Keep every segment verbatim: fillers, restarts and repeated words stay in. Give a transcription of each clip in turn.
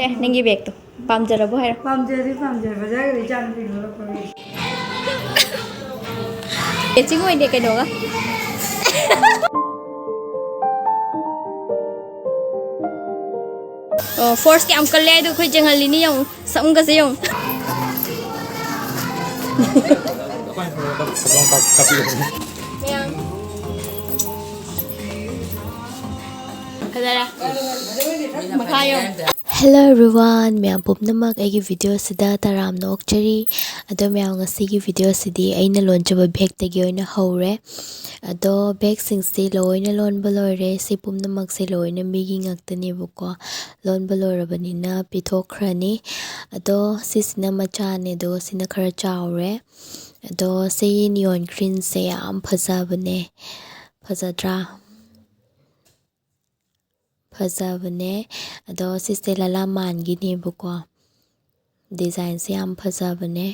ꯑꯦ, ꯅꯪꯒꯤ ꯕꯦꯒꯇꯣ ꯄꯥꯝꯖꯔꯕꯣ ꯍꯥꯏꯔꯣ? ꯄꯥꯝꯖꯔꯤ, ꯄꯥꯝꯖꯔꯤ꯫ ꯕꯖꯥꯔꯒꯤ ꯏꯆꯥꯅꯨꯄꯤ ꯂꯧꯔꯛꯄꯒꯤ꯫ ꯃꯦꯆꯤꯡ ꯑꯣꯏꯗꯦ ꯀꯩꯅꯣꯒ꯫ ꯑꯣ, ꯐꯣꯔꯁ ꯀꯌꯥꯝ ꯀꯜꯂꯦ ꯍꯥꯏꯗꯣ ꯑꯩꯈꯣꯏ ꯌꯦꯡꯍꯜꯂꯤꯅꯤ ꯌꯦꯡꯉꯨ꯫ ꯁꯝꯒꯁꯦ ꯌꯦꯡꯉꯨ꯫ ꯐꯖꯔꯦ꯫ ꯃꯈꯥ ꯌꯦꯡꯉꯨ꯫ Hello everyone, ꯃꯌꯥꯝ ꯄꯨꯝꯅꯃꯛ ꯑꯩꯒꯤ video ꯑꯁꯤꯗ ꯇꯔꯥꯝꯅ ꯑꯣꯛꯆꯔꯤ꯫ ꯑꯗꯣ ꯃꯌꯥꯝ, ꯉꯁꯤꯒꯤ video ꯑꯁꯤꯗꯤ ꯑꯩꯅ ꯂꯣꯟꯖꯕ ꯕꯦꯒꯇꯒꯤ ꯑꯣꯏꯅ ꯍꯧꯔꯦ꯫ ꯑꯗꯣ ꯕꯦꯒꯁꯤꯡꯁꯤ ꯂꯣꯏꯅ ꯂꯣꯟꯕ ꯂꯣꯏꯔꯦ꯫ ꯁꯤ ꯄꯨꯝꯅꯃꯛꯁꯦ ꯂꯣꯏꯅ ꯃꯤꯒꯤ ꯉꯥꯛꯇꯅꯦꯕꯀꯣ꯫ ꯂꯣꯟꯕ ꯂꯣꯏꯔꯕꯅꯤꯅ ꯄꯤꯊꯣꯛꯈ꯭ꯔꯅꯤ꯫ ꯑꯗꯣ ꯁꯤꯁꯤꯅ ꯃꯆꯥꯅꯦ, ꯑꯗꯨꯒ ꯁꯤꯅ ꯈꯔ ꯆꯥꯎꯔꯦ꯫ ꯑꯗꯣ ꯁꯤ neon greenꯁꯦ ꯌꯥꯝ ꯐꯖꯕꯅꯦ꯫ ꯐꯖꯗ꯭ꯔꯥ? ꯐꯖꯕꯅꯦ꯫ ꯑꯗꯣ ꯁꯤꯁꯦ ꯂꯂꯥꯃꯥꯟꯒꯤꯅꯦꯕꯀꯣ꯫ Designꯁꯦ ꯌꯥꯝ ꯐꯖꯕꯅꯦ꯫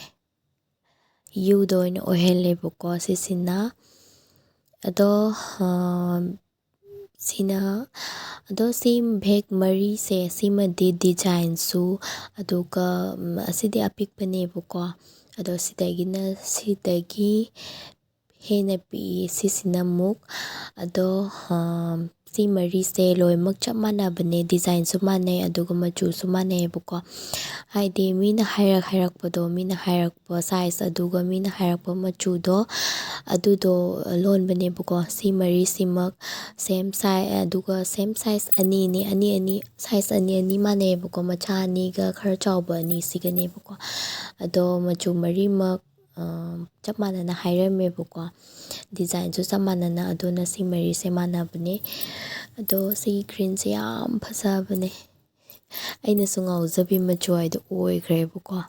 ꯌꯨꯗ ꯑꯣꯏꯅ ꯑꯣꯏꯍꯜꯂꯦꯕꯀꯣ ꯁꯤꯁꯤꯅ꯫ ꯑꯗꯣ, ꯑ, ꯁꯤꯅ, ꯑꯗꯣ ꯁꯤ ꯕꯦꯒ ꯃꯔꯤꯁꯦ, ꯁꯤꯃꯗꯤ designꯁꯨ, ꯑꯗꯨꯒ, ꯎꯝ, ꯑꯁꯤꯗꯤ ꯑꯄꯤꯛꯄꯅꯦꯕꯀꯣ꯫ ꯑꯗꯣ ꯁꯤꯗꯒꯤꯅ, ꯁꯤꯗꯒꯤ ꯍꯦꯟꯅ ꯄꯤꯛꯏ ꯁꯤꯁꯤꯅ ꯑꯃꯨꯛ꯫ ꯑꯗꯣ, ꯑ, ꯁꯤ ꯃꯔꯤꯁꯦ ꯂꯣꯏꯅꯃꯛ ꯆꯞ ꯃꯥꯟꯅꯕꯅꯦ, designꯁꯨ ꯃꯥꯟꯅꯩ, ꯑꯗꯨꯒ ꯃꯆꯨꯁꯨ ꯃꯥꯟꯅꯩꯌꯦꯕꯀꯣ꯫ ꯍꯥꯏꯗꯤ ꯃꯤꯅ ꯍꯥꯏꯔꯛ ꯍꯥꯏꯔꯛꯄꯗꯣ, ꯃꯤꯅ ꯍꯥꯏꯔꯛꯄ size, ꯑꯗꯨꯒ ꯃꯤꯅ ꯍꯥꯏꯔꯛꯄ ꯃꯆꯨꯗꯣ, ꯑꯗꯨꯗꯣ ꯂꯣꯟꯕꯅꯦꯕꯀꯣ꯫ ꯁꯤ ꯃꯔꯤꯁꯤꯃꯛ same size, ꯑꯗꯨꯒ same size ꯑꯅꯤꯅꯦ, ꯑꯅꯤ ꯑꯅꯤ, size ꯑꯅꯤ ꯑꯅꯤ ꯃꯥꯟꯅꯩꯌꯦꯕꯀꯣ, ꯃꯆꯥ ꯑꯅꯤꯒ ꯈꯔ ꯆꯥꯎꯕ ꯑꯅꯤꯁꯤꯒꯅꯦꯕꯀꯣ꯫ ꯑꯗꯣ ꯃꯆꯨ ꯃꯔꯤꯃꯛ, ꯑ, ꯆꯞ ꯃꯥꯟꯅꯅ ꯍꯥꯏꯔꯝꯃꯦꯕꯀꯣ꯫ Designꯁꯨ ꯆꯞ ꯃꯥꯟꯅꯅ, ꯑꯗꯨꯅ ꯁꯤ ꯃꯔꯤꯁꯦ ꯃꯥꯟꯅꯕꯅꯦ꯫ ꯑꯗꯣ ꯁꯤꯒꯤ greenꯁꯦ ꯌꯥꯝ ꯐꯖꯕꯅꯦ꯫ ꯑꯩꯅꯁꯨ ꯉꯥꯎꯖꯕꯤ ꯃꯆꯨ ꯍꯥꯏꯗꯣ ꯑꯣꯏꯈ꯭ꯔꯦꯕꯀꯣ꯫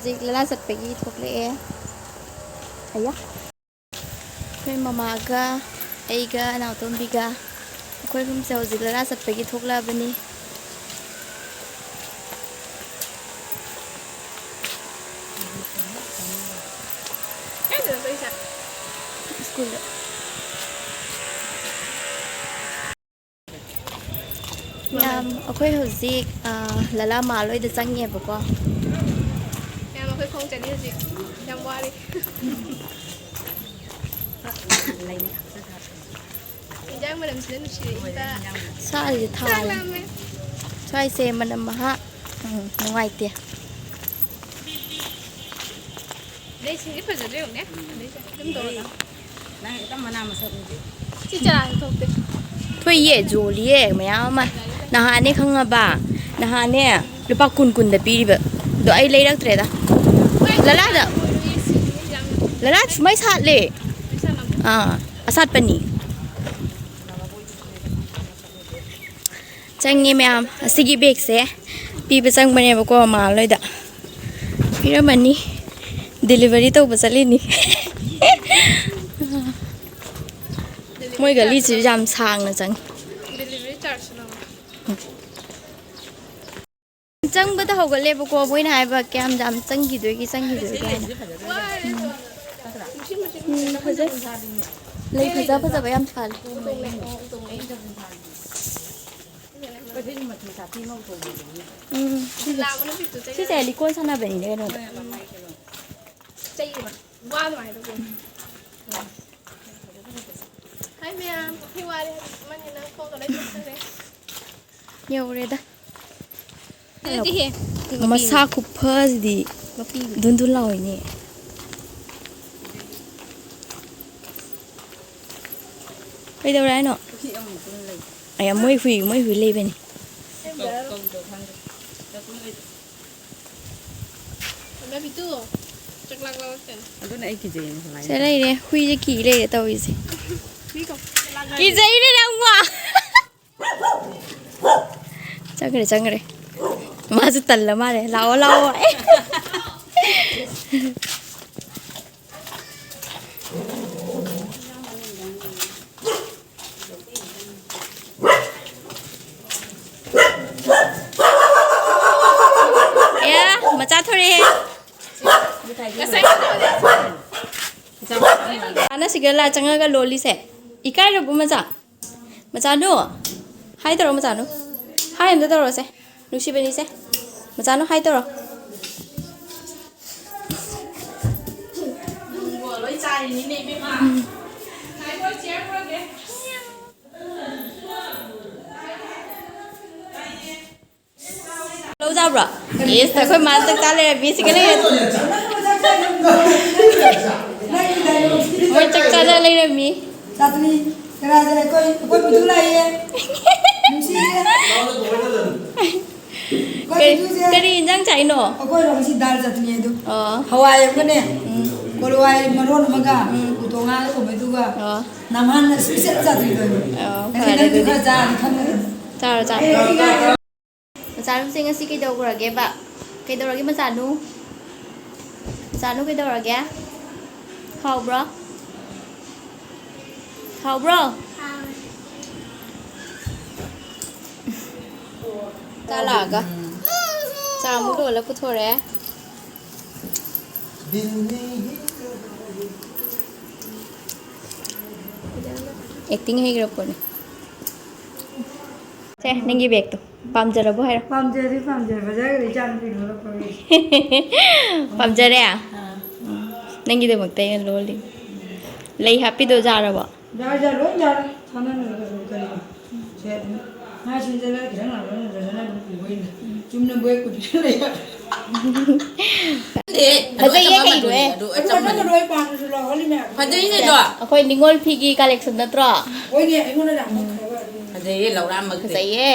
ꯍꯧꯖꯤꯛ ꯂꯂꯥ ꯆꯠꯄꯒꯤ ꯊꯣꯛꯂꯛꯑꯦ꯫ ꯑꯌꯥ꯫ ꯑꯩꯈꯣꯏ ꯃꯃꯥꯒ ꯑꯩꯒ ꯅꯥꯎꯇꯣꯝꯕꯤꯒ ꯑꯩꯈꯣꯏ ꯑꯍꯨꯝꯁꯦ ꯍꯧꯖꯤꯛ ꯂꯂꯥ ꯆꯠꯄꯒꯤ ꯊꯣꯛꯂꯛꯑꯕꯅꯤ꯫ ꯁ꯭ꯀꯨꯜꯗ꯫ ꯌꯥꯝ, ꯑꯩꯈꯣꯏ ꯍꯧꯖꯤꯛ, ꯑ, ꯂꯂꯥ ꯃꯥꯜ ꯍꯣꯏꯗ ꯆꯪꯉꯦꯕꯀꯣ꯫ ꯌꯥꯝ, ꯑꯩꯈꯣꯏ ꯈꯣꯡ ꯆꯠꯂꯤ ꯍꯧꯖꯤꯛ꯫ ꯌꯥꯝ ꯋꯥꯔꯦ꯫ ꯏꯟꯖꯥꯡ ꯃꯅꯝꯁꯤꯅ ꯅꯨꯡꯁꯤꯔꯛꯏꯕ꯫ ꯁꯥꯁꯦ ꯆꯥꯛ ꯊꯥꯔꯦ꯫ ꯂꯥꯝꯃꯦ꯫ ꯁ꯭ꯋꯥꯏꯁꯦ ꯃꯅꯝ ꯃꯍꯥ, ꯎꯝ, ꯅꯨꯡꯉꯥꯏꯇꯦ꯫ ꯂꯩꯁꯤꯡꯗꯤ ꯐꯖꯗ꯭ꯔꯥ ꯌꯦꯡꯉꯨꯅꯦ꯫ ꯑꯗꯩꯁꯦ ꯑꯗꯨꯝ ꯇꯧꯔꯒ꯫ ꯅꯪ ꯍꯦꯛꯇ ꯃꯅꯥ ꯃꯁꯛ ꯎꯗꯦ꯫ ꯁꯤ ꯆꯔꯥꯁꯨ ꯊꯣꯛꯇꯦ꯫ ꯊꯣꯛꯏꯌꯦ, ꯌꯣꯜꯂꯤꯌꯦ ꯃꯌꯥꯝ ꯑꯃ꯫ ꯅꯍꯥꯟꯅꯦ ꯈꯪꯉꯕ? ꯅꯍꯥꯟꯅꯦ ꯂꯨꯄꯥ ꯀꯨꯟ ꯀꯨꯟꯗ ꯄꯤꯔꯤꯕ꯫ ꯑꯗꯣ ꯑꯩ ꯂꯩꯔꯛꯇ꯭ꯔꯦꯗ꯫ ꯂꯂꯥꯗ꯫ ꯂꯂꯥ ꯁꯨꯃꯥꯏ ꯁꯥꯠꯂꯦ꯫ ꯑꯥ, ꯑꯁꯥꯠꯄꯅꯤ꯫ ꯆꯪꯉꯦ ꯃꯌꯥꯝ꯫ ꯑꯁꯤꯒꯤ ꯕꯦꯒꯁꯦ ꯄꯤꯕ ꯆꯪꯕꯅꯦꯕꯀꯣ, ꯃꯥꯜꯂꯣꯏꯗ ꯄꯤꯔꯝꯃꯅꯤ꯫ ꯗꯦꯂꯤꯚꯔꯤ ꯇꯧꯕ ꯆꯠꯂꯤꯅꯤ꯫ ꯃꯣꯏ ꯒꯂꯤꯁꯤꯁꯨ ꯌꯥꯝ ꯁꯥꯡꯅ ꯆꯪꯉꯤ꯫ ꯆꯪꯕꯗ ꯍꯧꯒꯠꯂꯦꯕꯀꯣ, ꯃꯣꯏꯅ ꯍꯥꯏꯕ ꯀꯌꯥꯝ ꯌꯥꯝ ꯆꯪꯈꯤꯗꯣꯏꯒꯤ, ꯆꯪꯈꯤꯗꯣꯏꯒꯤ ꯍꯥꯏꯅ꯫ ꯎꯝ꯫ ꯎꯝ, ꯐꯖꯩ꯫ ꯂꯩ ꯐꯖ ꯐꯖꯕ ꯌꯥꯝ ꯁꯥꯠꯂꯦ꯫ ꯎꯝ, ꯁꯤꯁꯦ, ꯁꯤꯁꯦ ꯂꯤꯀꯣꯟ ꯁꯥꯟꯅꯕꯅꯤꯅꯦ ꯀꯩꯅꯣꯗ꯫ ꯍꯥꯏ ꯃꯌꯥꯝ, ꯑꯩꯈꯣꯏ ꯋꯥꯔꯦ꯫ ꯑꯃꯅ ꯅꯪ ꯈꯣꯡꯒ ꯂꯣꯏ ꯆꯣꯠꯈ꯭ꯔꯦ꯫ ꯌꯧꯔꯦꯗ꯫ ꯅꯠꯇꯦꯍꯦ꯫ ꯃꯁꯥ ꯈꯨꯐꯁꯤꯗꯤ ꯃꯄꯤꯅꯤ꯫ ꯗꯨꯟ ꯗꯨꯟ ꯂꯥꯎꯏꯅꯦ꯫ ꯀꯩꯗꯧꯔꯦ ꯍꯥꯏꯅꯣ? ꯑꯌꯥ, ꯃꯣꯏ ꯍꯨꯏ, ꯃꯣꯏ ꯍꯨꯏ ꯂꯩꯕꯅꯤ꯫ ꯀꯧꯗꯧ ꯈꯪꯗꯦ꯫ ꯆꯥꯛ ꯂꯥꯛꯂꯛꯇꯅ꯫ ꯑꯗꯨꯅ ꯑꯩ ꯀꯤꯖꯩꯅꯦ ꯁꯨꯃꯥꯏꯅ ꯁꯤꯗ ꯇꯧꯕ꯫ ꯂꯩꯔꯦ, ꯍꯨꯏꯁꯦ ꯀꯤ ꯂꯩꯔꯦ ꯇꯧꯔꯤꯁꯦ꯫ ꯍꯨꯏ ꯀꯧ-, ꯂꯥꯛꯂꯛꯑꯗꯤ꯫ ꯀꯤꯖꯩꯅꯦ ꯅꯪꯕꯣ꯫ ꯆꯪꯈ꯭ꯔꯦ, ꯆꯪꯈ꯭ꯔꯦ꯫ ꯃꯥꯁꯨ ꯇꯜꯂ ꯃꯥꯜꯂꯦ꯫ ꯂꯥꯛꯑꯣ, ꯂꯥꯛꯑꯣ꯫ ꯑꯁꯤꯒ ꯂꯥ ꯆꯪꯉꯒ ꯂꯣꯜꯂꯤꯁꯦ꯫ ꯏꯀꯥꯏꯔꯕꯣ ꯃꯆꯥ? ꯃꯆꯥꯅꯨ? ꯍꯥꯏ ꯇꯧꯔꯣ ꯃꯆꯥꯅꯨ꯫ ꯍꯥꯏ ꯑꯝꯇ ꯇꯧꯔꯣꯁꯦ꯫ ꯅꯨꯡꯁꯤꯕꯅꯤꯁꯦ꯫ ꯃꯆꯥꯅꯨ ꯍꯥꯏ ꯇꯧꯔꯣ꯫ ꯅꯪꯕꯣ ꯂꯣꯏ ꯆꯥꯏꯔꯤꯅꯤꯅꯦ ꯏꯕꯦꯝꯃ꯫ ꯉꯥꯏꯈꯣ, ꯆꯤꯌꯔ ꯄꯨꯔꯛꯀꯦ꯫ ꯂꯧ ꯆꯥꯕ꯭ꯔꯣ? ꯏꯁ, ꯑꯩꯈꯣꯏ ꯃꯥ ꯆꯥꯛ ꯆꯥ ꯂꯩꯔꯝꯃꯤ꯫ ꯁꯤꯒ ꯂꯩꯔꯝꯃꯤ꯫ ꯃꯣꯏ ꯆꯥꯛ ꯆꯥꯗ ꯂꯩꯔꯝꯃꯤ꯫ ꯆꯥꯇ꯭ꯔꯤ꯫ ꯀꯅꯥꯗ ꯑꯩꯈꯣꯏ, ꯑꯩꯈꯣꯏ ꯄꯨꯊꯣꯛ ꯂꯥꯛꯏꯌꯦ꯫ ꯅꯨꯡꯁꯤꯌꯦ꯫ ꯑꯩꯈꯣꯏ ꯀꯔꯤ, ꯄꯨꯊꯣꯛꯁꯦ꯫ ꯀꯔꯤ ꯏꯟꯖꯥꯡ ꯆꯥꯏꯅꯣ? ꯑꯩꯈꯣꯏꯔꯣ ꯉꯁꯤ ꯗꯥꯜ ꯆꯥꯇ꯭ꯔꯤ ꯑꯗꯨ꯫ ꯑꯣ꯫ ꯍꯋꯥꯏ ꯑꯃꯒꯅꯦ꯫ ꯎꯝ꯫ ꯀꯣꯂꯤ ꯍꯋꯥꯏ ꯃꯔꯣꯟ ꯑꯃꯒ꯫ ꯎꯝ꯫ ꯎꯇꯣꯡꯉꯥ ꯊꯣꯡꯕꯗꯨꯒ꯫ ꯑꯣ꯫ ꯅꯝꯍꯥꯟꯅ special ꯆꯥꯇ꯭ꯔꯤ ꯇꯧꯔꯤ꯫ ꯑꯣ, ꯉꯁꯤ ꯐꯔꯦ ꯅꯪꯁꯨ ꯑꯗꯨꯗꯤ꯫ ꯈꯔ ꯆꯥꯔꯗꯤ ꯈꯪꯒꯗꯕꯅꯤ꯫ ꯆꯥꯔꯣ, ꯆꯥꯔꯣ꯫ ꯃꯆꯥꯅꯨꯁꯦ ꯉꯁꯤ ꯀꯩꯗꯧꯈ꯭ꯔꯒꯦꯕ? ꯀꯩꯗꯧꯔꯒꯦ ꯃꯆꯥꯅꯨ? ꯃꯆꯥꯅꯨ ꯀꯩꯗꯧꯔꯒꯦ? ꯍꯥꯎꯕ꯭ꯔꯣ? ꯍꯥꯎꯕ꯭ꯔꯣ? ꯆꯥ ꯂꯥꯛꯑꯒ꯫ ꯆꯥ ꯑꯃꯨꯛ ꯂꯣꯜꯂ ꯄꯨꯊꯣꯔꯛꯑꯦ꯫ Acting ꯍꯩꯈ꯭ꯔ ꯄꯣꯠꯅꯤ꯫ ꯁꯦ, ꯅꯪꯒꯤ ꯕꯦꯒꯇꯣ꯫ ꯄꯥꯝꯖꯔꯕꯣ ꯍꯥꯏꯔꯣ? ꯄꯥꯝꯖꯔꯦ, ꯄꯥꯝꯖꯔꯦ꯫ ꯕꯖꯥꯔꯒꯗꯤ ꯏꯆꯥ ꯅꯨꯄꯤ ꯂꯣꯜꯂꯛꯄꯒꯤ꯫ ꯄꯥꯝꯖꯔꯦ? ꯑꯥ꯫ ꯎꯝ꯫ ꯅꯪꯒꯤꯗꯃꯛꯇ ꯑꯩꯅ ꯂꯣꯜꯂꯤ꯫ ꯂꯩ ꯍꯥꯞꯄꯤꯗꯣ ꯌꯥꯔꯕꯣ? ꯌꯥꯔꯦ, ꯌꯥꯔꯦ, ꯂꯣꯏ ꯌꯥꯔꯦ꯫ ꯁꯥꯟꯅꯅꯕ ꯀꯔꯤ ꯀꯔꯤ꯫ ꯁꯦ ꯑꯗꯨꯝ꯫ ꯃꯥ ꯁꯤꯗ ꯂꯩꯔ ꯈꯤꯇꯪ ꯂꯥꯛꯄ ꯅꯠꯇ꯭ꯔꯒꯅ ꯑꯗꯨꯝ ꯄꯨꯕꯩꯅꯦ꯫ ꯎꯝ꯫ ꯆꯨꯝꯅ ꯕꯣꯏ ꯀꯨꯟ ꯂꯩ ꯍꯥꯏꯕ꯫ ꯐꯖꯩꯌꯦ ꯑꯗꯨ ꯀꯩꯅꯣꯍꯦ꯫ ꯑꯆꯝꯕ ꯃꯆꯨꯅꯦ, ꯑꯗꯨ ꯑꯗꯨ ꯑꯆꯝꯕꯅꯦ꯫ ꯑꯆꯝꯕꯗꯣ ꯑꯩ ꯄꯥꯝꯃꯁꯨ ꯂꯧꯍꯜꯂꯤꯅꯦ ꯍꯥꯏꯕ꯫ ꯐꯖꯩꯅꯦ ꯑꯗꯣ꯫ ꯑꯩꯈꯣꯏ ꯅꯤꯉꯣꯜ ꯐꯤꯒꯤ collection ꯅꯠꯇ꯭ꯔꯣ? ꯍꯣꯏꯅꯦ, ꯑꯩꯉꯣꯟꯗ ꯌꯥꯝ ꯄꯛꯈ꯭ꯔꯕ ꯑꯗꯨꯅꯤ꯫ ꯐꯖꯩꯌꯦ, ꯂꯧꯔꯥ ꯃꯛꯇꯤ꯫ ꯐꯖꯩꯌꯦ꯫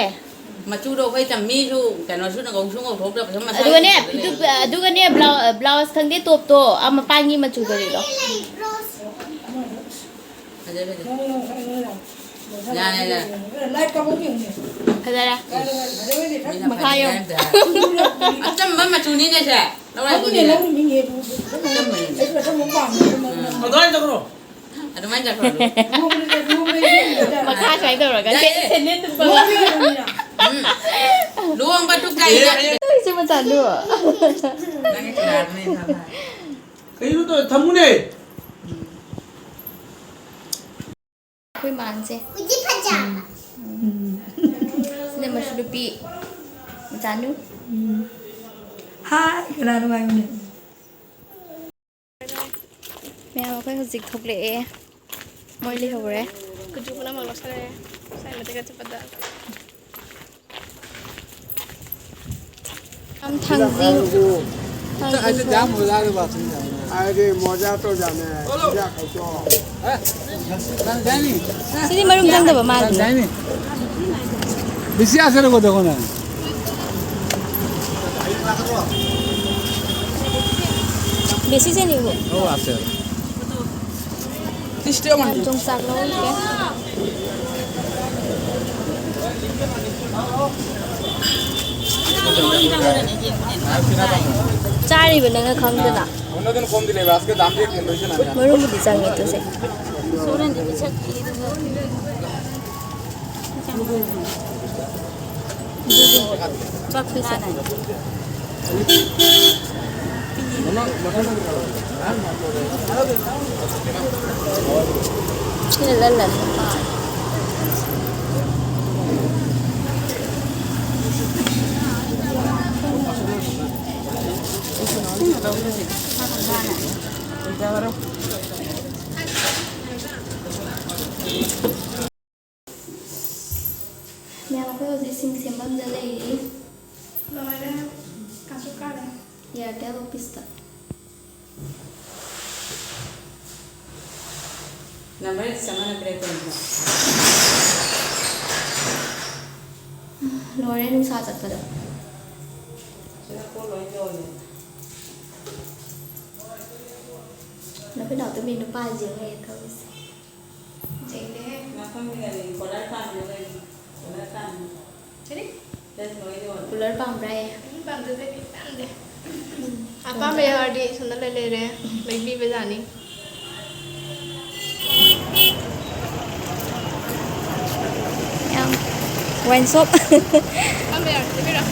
ꯃꯆꯨꯗꯣ ꯑꯩꯈꯣꯏ ꯆꯝꯃꯤꯁꯨ ꯀꯩꯅꯣꯁꯨ ꯉꯧꯁꯨ ꯉꯧꯊꯣꯛꯇ꯭ꯔꯕ ꯁꯨꯝ ꯃꯁꯥꯒꯤ ꯑꯗꯨꯒꯅꯦ, ꯃꯆꯨꯗ ꯐꯤꯗꯨ-, ꯂꯩ꯫ ꯑꯗꯨꯒꯅꯦ, ꯕ꯭ꯂꯥꯎ-, blouse ꯈꯪꯗꯦ, topꯇꯣ, ꯑꯥ, ꯃꯄꯥꯟꯒꯤ ꯃꯆꯨꯗꯣ ꯂꯤꯠꯂꯣ꯫ ꯐꯖꯩ, ꯐꯖꯩ꯫ ꯌꯥꯔꯦ, ꯌꯥꯔꯦ꯫ ꯐꯖꯔꯦ꯫ ꯃꯤꯅ ꯃꯈꯥ ꯐꯖꯩ ꯌꯦꯡꯉꯨ꯫ ꯍꯥꯏꯔꯝꯗ꯭ꯔꯦ ꯍꯥꯏꯔ꯫ ꯑꯆꯝꯕ ꯃꯆꯨꯅꯤꯅꯦ ꯁꯦ꯫ ꯂꯧꯔꯛꯑꯒꯦ꯫ ꯑꯗꯨꯅꯦ, ꯂꯧꯅꯤꯡꯉꯦ꯫ ꯑꯆꯝꯕꯅꯦ꯫ ꯑꯩꯁꯨ ꯑꯆꯝꯕ ꯄꯥꯝꯃꯦ꯫ ꯑꯗꯨꯃꯥꯏꯅ ꯇꯧꯔꯣ꯫ ꯑꯗꯨꯃꯥꯏꯅ ꯆꯠꯈ꯭ꯔꯣ꯫ ꯂꯨꯍꯣꯡꯕꯗ, ꯂꯨꯍꯣꯡꯕꯗ ꯌꯦꯡꯕꯗ꯫ ꯃꯈꯥ ꯁꯨꯃꯥꯏꯅ ꯇꯧꯔꯒ ꯌꯥꯏꯌꯦ꯫ ꯁꯦ-, ꯁꯦꯟꯗꯦꯟ ꯇꯨꯞꯄꯒ꯫ ꯂꯨꯍꯣꯡꯕꯗ ꯌꯦꯡꯕꯗ꯫ ꯎꯝ꯫ ꯂꯨꯍꯣꯡꯕ ꯇꯨꯞ ꯀꯥꯏꯅ꯫ ꯇꯧꯔꯤꯁꯦ ꯃꯆꯥꯗꯨ꯫ ꯅꯪꯒꯤ ꯀꯅꯥꯅꯣꯅꯦ ꯊꯝꯃꯣ? ꯀꯩꯅꯣ ꯇꯧꯔꯦ, ꯊꯝꯃꯨꯅꯦ꯫ ꯑꯩꯈꯣꯏ ꯃꯥꯟꯁꯦ꯫ ꯎꯖꯤ ꯐꯖꯕ꯫ ꯎꯝ꯫ ꯁꯤꯅ ꯃꯁꯨ ꯅꯨꯄꯤ ꯃꯆꯥꯅꯨ꯫ ꯎꯝ꯫ ꯍꯥꯏ, ꯀꯅꯥꯅꯣ ꯍꯥꯏꯌꯨꯅꯦ? ꯃꯌꯥꯝ ꯑꯩꯈꯣꯏ ꯍꯧꯖꯤꯛ ꯊꯣꯛꯂꯛꯑꯦ꯫ ꯃꯣꯏ ꯂꯩꯍꯧꯔꯦ꯫ ꯀꯨꯆꯨ ꯄꯨꯝꯅꯃꯛ ꯂꯧꯁꯜꯂꯦ꯫ ꯉꯁꯥꯏ ꯃꯇꯦꯛ ꯆꯠꯄꯗ꯫ ꯌꯥꯝ ꯊꯥꯡꯖꯤꯡ꯫ ꯊꯥꯡꯖꯤꯡ꯫ अरे मजा तो जाने। ꯁꯤꯗꯤ ꯃꯔꯨꯝ ꯆꯪꯗꯕ ꯃꯥꯜꯂꯦ꯫ ꯕꯤꯁꯤ ꯑꯁꯦ ꯀꯣ ꯗꯦꯈꯣ ꯅ꯫ ꯕꯤꯁꯤ ꯁꯦ ꯅꯤꯕꯨ꯫ ꯑꯣ ꯑꯁꯦ꯫ ꯌꯣꯡꯆꯥꯛ ꯂꯧꯔꯨꯒꯦ꯫ ꯆꯥꯔꯤꯕ ꯅꯪꯅ ꯈꯪꯗꯅ꯫ ꯃꯔꯨꯝꯕꯨꯗꯤ ꯆꯪꯉꯦ ꯑꯗꯨꯁꯦ꯫ ꯃꯌꯥꯝ ꯑꯩꯈꯣꯏ ꯍꯧꯖꯤꯛ ꯁꯤꯡ ꯁꯦꯝꯐꯝꯗ ꯂꯩꯔꯤ꯫ ꯂꯣꯏꯔꯦ꯫ ꯀꯥꯁꯨ ꯀꯥꯔꯦ꯫ ꯏꯌꯥꯔꯇꯦꯜ ꯑꯣꯐꯤꯁꯇ꯫ ꯅꯝꯕꯔ ꯆꯃꯥꯟꯅꯗ꯭ꯔꯦ ꯀꯩꯅꯣ꯫ ꯂꯣꯏꯔꯦ ꯅꯨꯡꯁꯥ ꯆꯠꯄꯗ꯫ ꯁꯤꯗ ꯄꯣꯠ ꯂꯣꯏ ꯌꯣꯜꯂꯦ꯫ ꯅꯈꯣꯏ ꯅꯥꯎꯇꯣꯝꯕꯤ ꯅꯨꯄꯥꯁꯤꯡ ꯂꯩꯔꯦ ꯇꯧꯔꯤꯁꯦ꯫ ꯆꯩꯗꯦꯍꯦ꯫ ꯅꯈꯣꯏꯒꯤꯗꯤ ꯀꯣꯂꯔ ꯄꯥꯝꯃꯤꯔꯣ ꯀꯩꯅꯣ? ꯀꯣꯂꯔ ꯄꯥꯝꯃꯤ꯫ ꯀꯔꯤ? ꯀꯨꯂꯔ ꯄꯥꯝꯕ꯭ꯔꯥꯌꯦ? ꯎꯝ, ꯄꯥꯝꯖꯗꯦ, ꯄꯥꯝꯗꯦ꯫ ꯎꯝ, ꯑꯄꯥꯝꯕ ꯌꯥꯎꯔꯗꯤ ꯁꯣꯝꯗ ꯂꯩ ꯂꯩꯔꯦ, ꯂꯩꯕꯤꯕ ꯌꯥꯅꯤ꯫ ꯌꯥꯝ ꯋꯥꯏꯟ ꯁꯣꯞ꯫ ꯑꯄꯥꯝꯕ ꯌꯥꯎꯔꯗꯤ ꯂꯩꯕꯤꯔꯣ꯫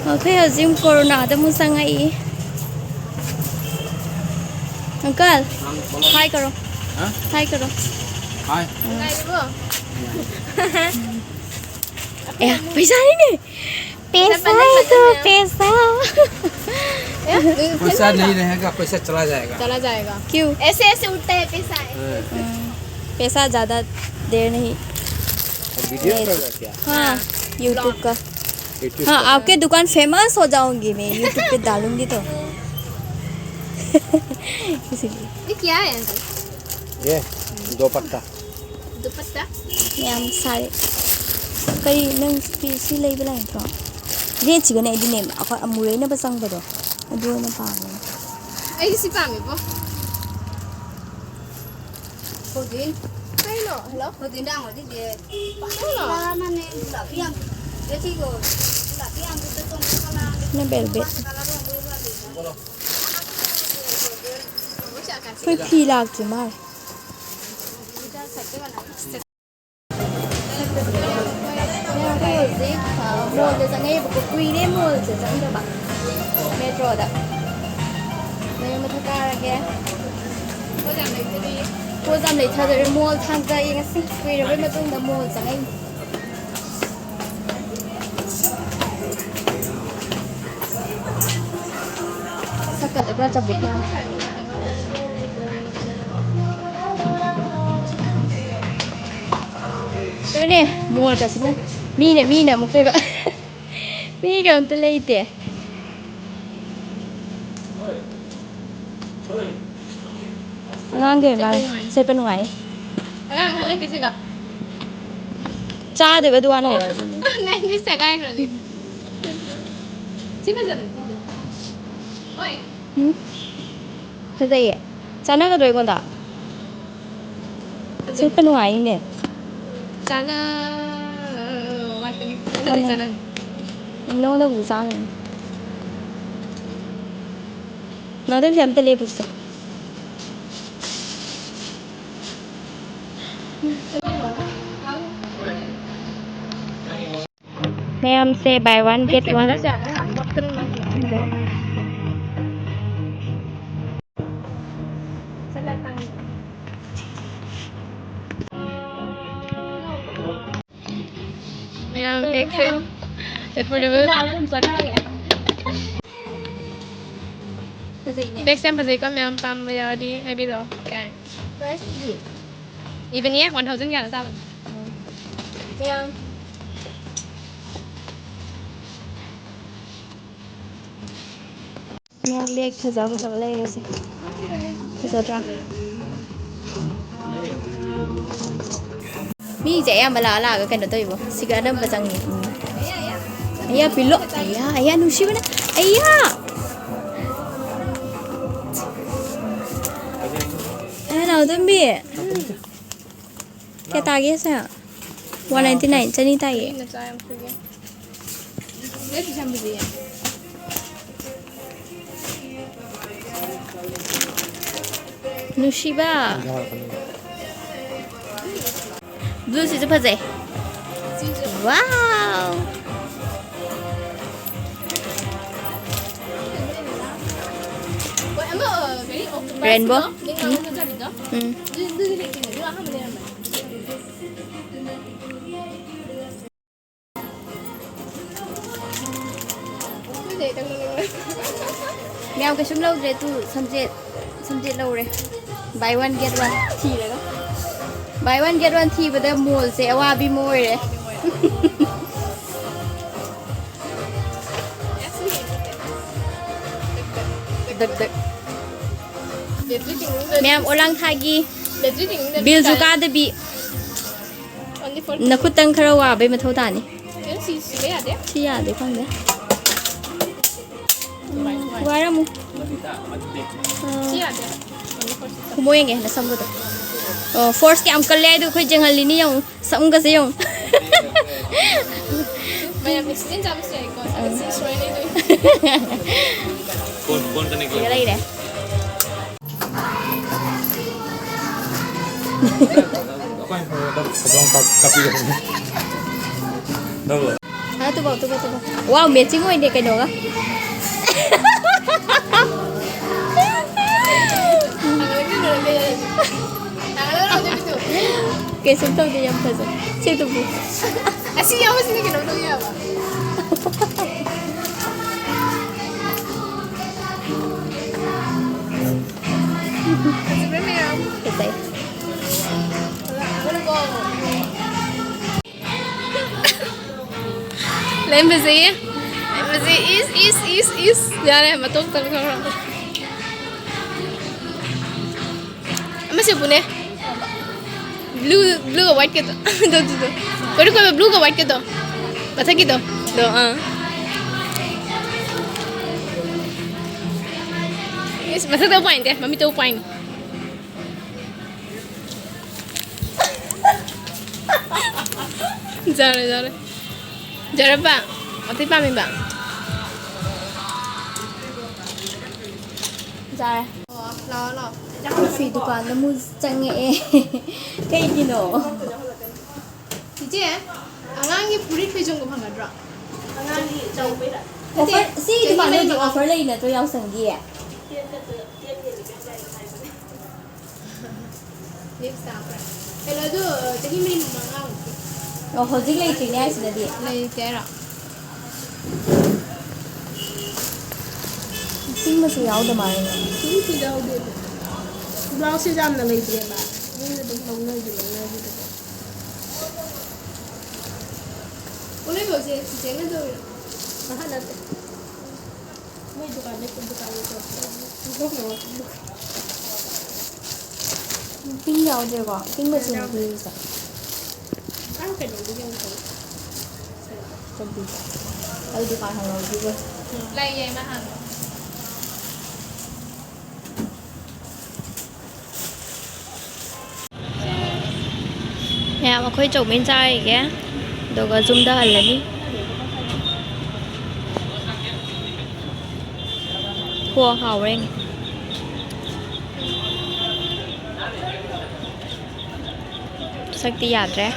ꯑꯩꯈꯣꯏ ꯍꯧꯖꯤꯛ ꯀꯣꯔꯣꯅꯥꯗ ꯑꯃꯨꯛ ꯆꯪꯉꯛꯏ꯫ अंकल, हाय करो। हाँ? हाय करो। ꯅꯨꯡꯉꯥꯏꯔꯤꯕꯣ? ꯑꯦ, ꯄꯩꯁꯥꯅꯤꯅꯦ꯫ ꯄꯩꯁꯥ ꯄꯩꯁꯥ ꯄꯥꯏꯅꯕ ꯇꯣ ꯃꯌꯥꯝ꯫ ꯄꯩꯁꯥ꯫ पैसा नहीं रहेगा, पैसा चला जाएगा। चला जाएगा। क्यों? ऐसे ऐसे उठता है पैसा, ऐसे। हाँ। ऐसे। हम्म, पैसा ज़्यादा देर नहीं। अब वीडियो कर रहा क्या? हाँ, हाँ, YouTube vlog। का। YouTube हाँ, का। आपके दुकान फेमस हो जाऊंगी मैं, YouTube पे डालूंगी तो। इसीलिए। ये क्या है अंकल? ये दोपट्टा। ꯗꯨꯄꯠꯇꯥ? ꯌꯥꯝ ꯁꯥꯏ꯫ ꯀꯔꯤ ꯅꯪ ꯁꯤ, ꯁꯤ ꯂꯩꯕ ꯂꯥꯛꯏ ꯅꯠꯇ꯭ꯔꯣ? ꯔꯦꯠꯁꯤꯒꯅꯦ ꯑꯩꯗꯤꯅꯦ, ꯑꯩꯈꯣꯏ ꯑꯃꯨꯔꯩꯅꯕ ꯆꯪꯕꯗꯣ, ꯑꯗꯨ ꯑꯣꯏꯅ ꯄꯥꯝꯃꯦ꯫ ꯑꯩꯗꯤ ꯁꯤ ꯄꯥꯝꯃꯦꯕꯣ꯫ ꯍꯧꯖꯤꯛ ꯀꯩꯅꯣ? ꯍꯜꯂꯣ? ꯍꯧꯖꯤꯛ ꯏꯟꯖꯥꯡ ꯍꯧꯖꯤꯛꯇꯤ ꯀꯩꯅꯣ? ꯃꯥꯅꯦ, ꯒꯨꯂꯥꯞ ꯌꯥꯝ, ꯔꯦꯠꯁꯤꯒꯣ, ꯒꯨꯂꯥꯞ ꯌꯥꯝ ꯅ ꯕꯦꯜꯕꯦꯠ꯫ ꯑꯩꯈꯣꯏ ꯐꯤ ꯂꯥꯛꯇ꯭ꯔꯤ ꯃꯥꯜꯂꯦ꯫ ꯑꯩꯈꯣꯏ ꯍꯧꯖꯤꯛ, ꯑ, ꯃꯣꯜꯗ ꯆꯪꯉꯛꯏꯕꯀꯣ, ꯀꯨꯏꯔꯦ ꯃꯣꯜꯁꯦ ꯆꯪꯗꯕ, ꯃꯦꯇ꯭ꯔꯣꯗ꯫ ꯃꯌꯨꯝ ꯃꯊꯛ ꯀꯥꯔꯒꯦ꯫ ꯄꯣꯠ ꯌꯥꯝ ꯂꯩꯊꯔꯦ꯫ ꯃꯣꯜ ꯊꯥꯡꯖ ꯌꯦꯡꯉꯁꯤ꯫ ꯀꯨꯏꯔꯕꯩ ꯃꯇꯨꯡꯗ ꯃꯣꯜ ꯆꯪꯉꯛꯏꯅꯤ꯫ ꯁꯛꯀꯗꯕ꯭ꯔꯥ ꯆꯕꯨꯛꯅ? ꯑꯗꯨꯅꯦ, ꯃꯣꯜꯒꯁꯤꯅ ꯃꯤꯅ, ꯃꯤꯅ ꯑꯃꯨꯛ ꯇꯣꯏꯕ꯫ ꯃꯤꯒ ꯑꯝꯇ ꯂꯩꯇꯦ꯫ ꯑꯉꯥꯡꯒꯤ ꯑꯣꯏ ꯃꯥꯜꯂꯦ꯫ ꯆꯠꯄ ꯅꯨꯡꯉꯥꯏ꯫ ꯆꯠꯄ ꯅꯨꯡꯉꯥꯏ꯫ ꯑꯉꯥꯡ ꯑꯃ ꯂꯩꯇꯦ ꯁꯤꯒ꯫ ꯆꯥꯗꯣꯏꯕ ꯑꯗꯨ ꯋꯥꯅ꯫ ꯅꯪꯗꯤ ꯁꯦꯒꯥꯏꯈ꯭ꯔꯅꯤ꯫ ꯁꯤ ꯐꯖꯕꯅꯤ꯫ ꯍꯣꯏ꯫ ꯎꯝ꯫ ꯐꯖꯩꯌꯦ꯫ ꯆꯥꯟꯅꯒꯗ꯭ꯔꯣ ꯑꯩꯉꯣꯟꯗ? ꯁꯦꯠꯄ ꯅꯨꯡꯉꯥꯏꯅꯤꯅꯦ꯫ ꯆꯥꯅ-, ꯆꯥꯅ-, ꯅꯉꯣꯟꯗꯕꯨꯗꯤ ꯆꯥꯒꯅꯤ꯫ ꯅꯉꯣꯟꯗ ꯐꯤ ꯑꯝꯇ ꯂꯦꯞꯄꯨꯁꯦ꯫ ꯃꯌꯥꯝꯁꯦ buy one get one꯫ ꯕꯦꯛꯁꯦ ꯌꯥꯝ ꯐꯖꯩꯀꯣ, ꯃꯌꯥꯝ ꯄꯥꯝꯕ ꯌꯥꯎꯔꯗꯤ ꯍꯥꯏꯕꯤꯔꯛꯑꯣ꯫ ꯀꯥꯏ? ꯏꯕꯅꯤ ꯋꯥꯟ ꯊꯥꯎꯖꯟ ꯀꯌꯥꯅꯣ ꯇꯥꯕꯅꯣ? ꯃꯌꯥꯝ ꯕꯦꯛ ꯐꯖ ꯐꯖꯕ ꯂꯩꯔꯦꯁꯦ꯫ ꯐꯖꯗ꯭ꯔꯥ? ꯃꯤꯁꯦ ꯑꯌꯥꯝꯕ ꯂꯥꯛꯑ ꯂꯥꯛꯑꯒ ꯀꯩꯅꯣ ꯇꯧꯋꯤꯕꯣ꯫ ꯁꯤꯒ ꯑꯅꯝꯕ ꯆꯪꯉꯤ꯫ ꯎꯝ꯫ ꯑꯌꯥ ꯄꯤꯜꯂꯣ꯫ ꯑꯌꯥ, ꯑꯌꯥ ꯅꯨꯡꯁꯤꯕꯅ꯫ ꯑꯌꯥ! ꯑꯌꯥ ꯅꯥꯎꯇꯣꯝꯕꯤ꯫ ꯎꯝ꯫ ꯀꯌꯥ ꯇꯥꯒꯦ ꯁꯦ? ꯋꯥꯟ ꯅꯥꯏꯟꯇꯤ ꯅꯥꯏꯟ, ꯆꯅꯤ ꯇꯥꯏꯌꯦ꯫ ꯅꯨꯡꯁꯤꯕ꯫ ꯕ꯭ꯂꯨꯁꯤꯁꯨ ꯐꯖꯩ꯫ ꯋꯥꯎ! ꯔꯦꯟꯕꯣ? ꯎꯝ꯫ ꯎꯝ꯫ ꯃꯌꯥꯝ ꯀꯩꯁꯨꯝ ꯂꯧꯗ꯭ꯔꯦ ꯇꯨ ꯁꯝꯖꯦꯠ, ꯁꯝꯖꯦꯠ ꯂꯧꯔꯦ꯫ Buy one get one ꯊꯤꯔꯒ꯫ Buy one get one ꯊꯤꯕꯗ ꯃꯣꯜꯁꯦ ꯑꯋꯥꯕꯤ ꯑꯃ ꯑꯣꯏꯔꯦ꯫ ꯗꯛ ꯗꯛ꯫ ꯃꯌꯥꯝ ꯑꯣꯂꯥꯡ ꯊꯥꯒꯤ ꯕꯤꯜꯁꯨ ꯀꯥꯗꯕꯤ꯫ ꯅꯈꯨꯠꯇꯪ ꯈꯔ ꯋꯥꯕꯩ ꯃꯊꯧ ꯇꯥꯅꯤ꯫ ꯁꯤ ꯌꯥꯗꯦ꯫ ꯁꯤ ꯌꯥꯗꯦ, ꯈꯪꯗꯦ꯫ ꯎꯝ, ꯋꯥꯔꯝꯃꯨ꯫ ꯑꯥ, ꯈꯨꯃꯣ ꯌꯦꯡꯒꯦ, ꯅꯁꯝꯒꯗꯣ꯫ ꯑꯣ, ꯐꯣꯔꯁ ꯀꯌꯥꯝ ꯀꯜꯂꯦ ꯍꯥꯏꯗꯣ ꯑꯩꯈꯣꯏ ꯌꯦꯡꯍꯜꯂꯤꯅꯤ ꯌꯦꯡꯉꯨ꯫ ꯁꯝꯒꯁꯦ ꯌꯦꯡꯉꯨ꯫ ꯃꯌꯥꯝ ꯑꯦꯛꯁꯤꯗꯦꯟ ꯆꯥꯕꯁꯨ ꯌꯥꯏꯀꯣ꯫ ꯑꯥ꯫ ꯁꯤ ꯁꯣꯏ ꯂꯩꯗꯣꯏꯅꯤ꯫ ꯁꯤꯒ ꯂꯩꯔꯦ꯫ ꯑ, ꯇꯨꯕꯧ, ꯇꯨꯕꯧ, ꯇꯨꯕꯧ꯫ Wow, matching ꯑꯣꯏꯅꯦ ꯀꯩꯅꯣꯒ꯫ ꯀꯩꯁꯨꯝ ꯇꯧꯗꯦ, ꯌꯥꯝ ꯐꯖꯩ꯫ ꯁꯤ ꯑꯗꯨꯕꯨ꯫ ꯑꯁꯤ ꯌꯥꯎꯕꯁꯤꯅ ꯀꯩꯅꯣꯝ ꯇꯧ ꯌꯥꯕ꯫ ꯐꯖꯕ꯭ꯔꯥ ꯃꯌꯥꯝ? ꯐꯖꯩ꯫ ꯂꯩ ꯐꯖꯩꯌꯦ꯫ ꯂꯩ ꯐꯖꯩ꯫ ꯏꯁ, ꯏꯁ, ꯏꯁ, ꯏꯁ꯫ ꯌꯥꯔꯦ, ꯃꯇꯣꯝ ꯇꯧꯊꯣꯛꯈ꯭ꯔꯣ꯫ ꯑꯃꯁꯦ ꯄꯨꯅꯦ꯫ Blue, blue ꯒ white ꯀꯗꯣ꯫ ꯑꯗꯨ, ꯑꯗꯨꯗꯣ꯫ ꯀꯣꯏꯔꯨ ꯀꯣꯏꯕ blue ꯒ white ꯀꯗꯣ꯫ ꯃꯊꯛꯀꯤꯗꯣ꯫ ꯑꯗꯣ, ꯑꯥ꯫ ꯏꯁ, ꯃꯊꯛꯇ ꯎꯄꯥꯏ ꯂꯩꯇꯦ꯫ ꯃꯃꯤꯠꯇ ꯎꯄꯥꯏꯅꯤ꯫ ꯖꯥꯔꯦ, ꯖꯥꯔꯦ꯫ ꯖꯥꯔꯕ? ꯑꯇꯩ ꯄꯥꯝꯃꯤꯕ? ꯖꯥꯔꯦ꯫ ꯑꯣ, ꯂꯥꯛꯑꯣ, ꯂꯥꯛꯑꯣ꯫ ꯀꯣꯐꯤ ꯗꯨꯀꯥꯟꯗ ꯑꯃꯨꯛ ꯆꯪꯉꯛꯑꯦ꯫ ꯀꯩꯒꯤꯅꯣ? ꯆꯤꯆꯦ, ꯑꯉꯥꯡꯒꯤ ꯐꯨꯔꯤꯠ ꯐꯤꯖꯣꯝꯒ ꯐꯪꯒꯗ꯭ꯔꯣ? ꯑꯉꯥꯡꯒꯤ ꯆꯥꯎꯕꯩꯔꯥ? ꯅꯠꯇꯦ, offer, ꯁꯤ ꯆꯍꯤ ꯗꯨꯀꯥꯟꯗ ꯍꯧꯖꯤꯛ ꯃꯔꯤꯃꯉꯥ꯫ Offer ꯂꯩ ꯅꯠꯇ꯭ꯔꯣ, ꯌꯥꯎꯁꯪꯒꯤ? ꯂꯦꯞ ꯆꯥꯕ꯭ꯔꯥ? ꯀꯩꯅꯣ, ꯑꯗꯨ, ꯆꯍꯤ ꯃꯔꯤ ꯃꯉꯥꯃꯨꯛꯀꯤ꯫ ꯑꯣ, ꯍꯧꯖꯤꯛ ꯂꯩꯇ꯭ꯔꯤꯅꯦ ꯍꯥꯏꯁꯤꯅꯗꯤ꯫ ꯂꯩꯇꯦ ꯍꯥꯏꯔꯣ? ꯄꯤꯡ ꯃꯆꯨ ꯌꯥꯎꯗ ꯃꯥꯜꯂꯦꯅꯦ꯫ ꯄꯤꯡ ꯃꯆꯨ ꯌꯥꯎꯗꯦ ꯑꯗꯨ꯫ Blouseꯁꯦ ꯌꯥꯝꯅ ꯂꯩꯇ꯭ꯔꯦꯕ꯫ ꯃꯤꯅ ꯑꯗꯨꯝ ꯂꯧꯅꯈꯤ, ꯂꯧꯅꯈꯤꯗꯕ꯫ ꯄꯣꯠꯂꯣꯏꯕꯧꯁꯦ ꯆꯤꯆꯦꯅ ꯇꯧꯔꯤꯔꯣ? ꯑꯍ, ꯅꯠꯇꯦ꯫ ꯃꯣꯏ ꯗꯨꯀꯥꯟꯗꯩ ꯗꯨꯀꯥꯟꯗꯩ ꯄꯨꯔꯛꯄ꯫ ꯄꯤꯡ ꯌꯥꯎꯗ꯭ꯔꯦꯀꯣ? ꯄꯤꯡ ꯃꯆꯨ ꯌꯥꯎꯗ꯭ꯔꯦ꯫ ꯅꯨꯄꯤꯁꯦ꯫ ꯑꯥ, ꯀꯩꯅꯣꯗꯒꯤ ꯑꯃꯨꯛ ꯇꯧꯔꯦ꯫ ꯆꯠꯄꯤꯗ꯫ ꯑꯩ ꯗꯨꯀꯥꯟ ꯍꯥꯡꯍꯧꯗ꯭ꯔꯤꯕꯣ꯫ ꯂꯩꯌꯦ, ꯃꯥ ꯍꯥꯡꯉꯦ꯫ ꯃꯌꯥꯝ ꯑꯩꯈꯣꯏ ꯆꯧꯃꯤꯟ ꯆꯥꯔꯤꯒꯦ, ꯑꯗꯨꯒ ꯌꯨꯝꯗ ꯍꯜꯂꯅꯤ꯫ ꯍꯣ, ꯍꯥꯎꯔꯦ꯫ ꯁꯛꯇꯤ ꯌꯥꯗ꯭ꯔꯦ꯫